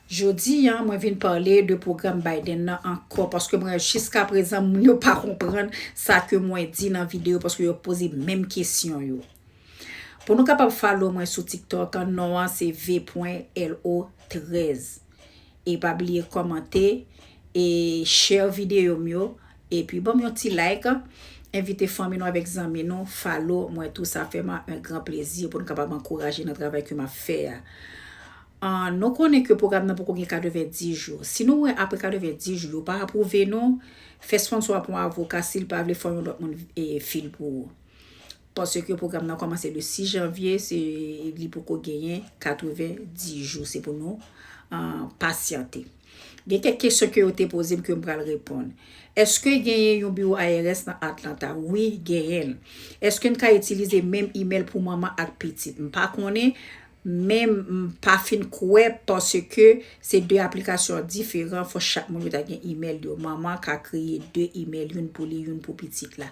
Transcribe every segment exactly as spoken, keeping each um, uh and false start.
Jodi a, mwen vin pale de pwogram Biden nan ankò, paske mwen, jiska prezan, moun yo pa konprann sa ke mwen di nan videyo, paske yo poze menm kesyon yo. Pou nou kapab follow mwen sou TikTok, non an se V pwen L O trèz. E pa bliye kòmante, e share videyo m yo, epi ban m yon ti like. Envite fanmi nou avèk zanmi nou, follow mwen tou, sa fè mwen un grand plaisir pou nou kapab ankouraje nan travay ke m ap fè a. Ah, nou konnen ke pwogram nan poko gen katrevenndis jou. Si nou wè apre katrevenndis jou, yo pa apwouve nou, fè sponsor a pran avoka si l pa vle fè yon lòt moun e, fil pou ou. Paske pwogram nan kòmanse le sis janvye, se, li poko genyen katrevenndis jou. Se pou nou ah, pasyante. Gen kèk kesyon ke yo te poze m ke m pral reponn. Èske genyen yon biwo I R S nan Atlanta? Wi, genyen l. Èske n ka itilize menm imèl pou manman ak pitit? M pa konnen, men m pa fin kwè paske se de aplikasyon diferan, fò chak moun yo ta gen imèl yo. Manman ka kreye de imèl, youn pou li, youn pou pitit la.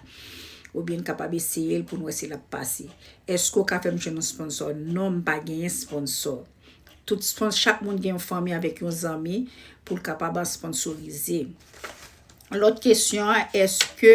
Oubyen n kapab eseye l pou n wè si l ap pase. Èske w ka fè m jwenn yon sponsor? Non, m pa genyen sponsor. Tout spons-, chak moun gen yon fanmi avèk yon zanmi pou l kapab sponsorize. Lòt kesyon an, èske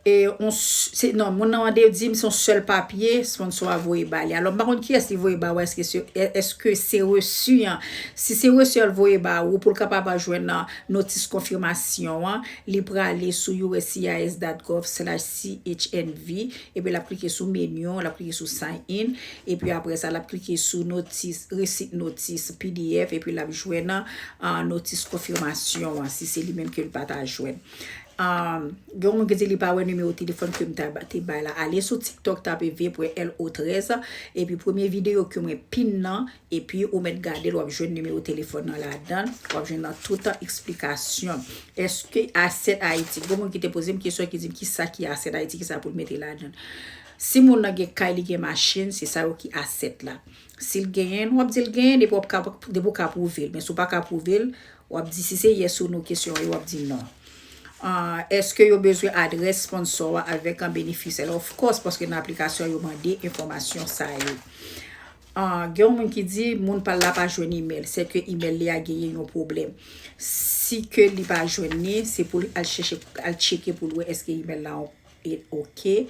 e, on s-, se, non, moun nan mande di m se yon sèl papye sponsor a voye ba li. Alò, m pa konn kiyès li voye ba ou, èske se, è-, èske se resi an? Si se resi an l voye ba ou, pou l kapab al jwenn nan notis konfimasyon an, li prale sou U S C I S dot gov slash C H N V, epi l ap klike sou menu, l ap klike sou sign in, epi apre sa, l ap klike sou notis, receipt notice P D F, epi l ap jwenn nan, ah, notis konfimasyon an, si se li menm ke l pa ta jwenn. Ah, gen yon moun ki di li pa wè nimewo telefòn ke m ta ba-, te bay la. Ale sou TikTok, tape V pwen L O trèz, epi premye videyo ke mwen pin nan, epi ou mèt gade l, w ap jwenn nimewo telefòn nan ladan l, w ap jwenn nan tout eksplikasyon. Èske Asset Haiti? Gen moun ki te poze m kesyon ki di m kisa ki Asset Haiti, kisa pou l mete ladan l. Si moun nan gen kay, li gen machin, se sa yo ki asset la. Si l genyen l, w ap di l genyen, depi w ap ka, depi w ka pwouve l. Men si w pa ka pwouve l, w ap di si se yes ou no kesyon yo, w ap di non. Ah, èske yo bezwen adrès sponsor a avèk an benefisyè? Of course, paske nan aplikasyon yo mande enfòmasyon sa yo. Ah, gen yon moun ki di moun pa l la pa jwenn imèl, sèke imèl li a genyen yon pwoblèm. Si ke li pa jwenn li, se pou l al chèche, al tcheke pou l wè èske imèl la e oke.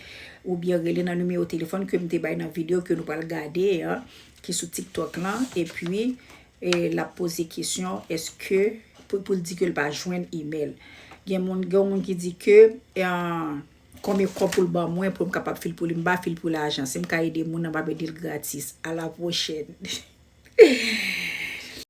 Oubyen rele nan nimewo telefòn ke m te bay nan videyo ke nou pral gade an, ki sou TikTok lan, epi e, l ap poze kesyon, èske, pou, pou l di ke l pa jwenn imèl. Gen moun, gen yon moun ki di ke, ah, konbyen kòb pou l ban mwen pou m kapab fil pou li, m pa fil pou lajan. Si m ka ede moun nan, m ap ede l gratis. A la pwochèn.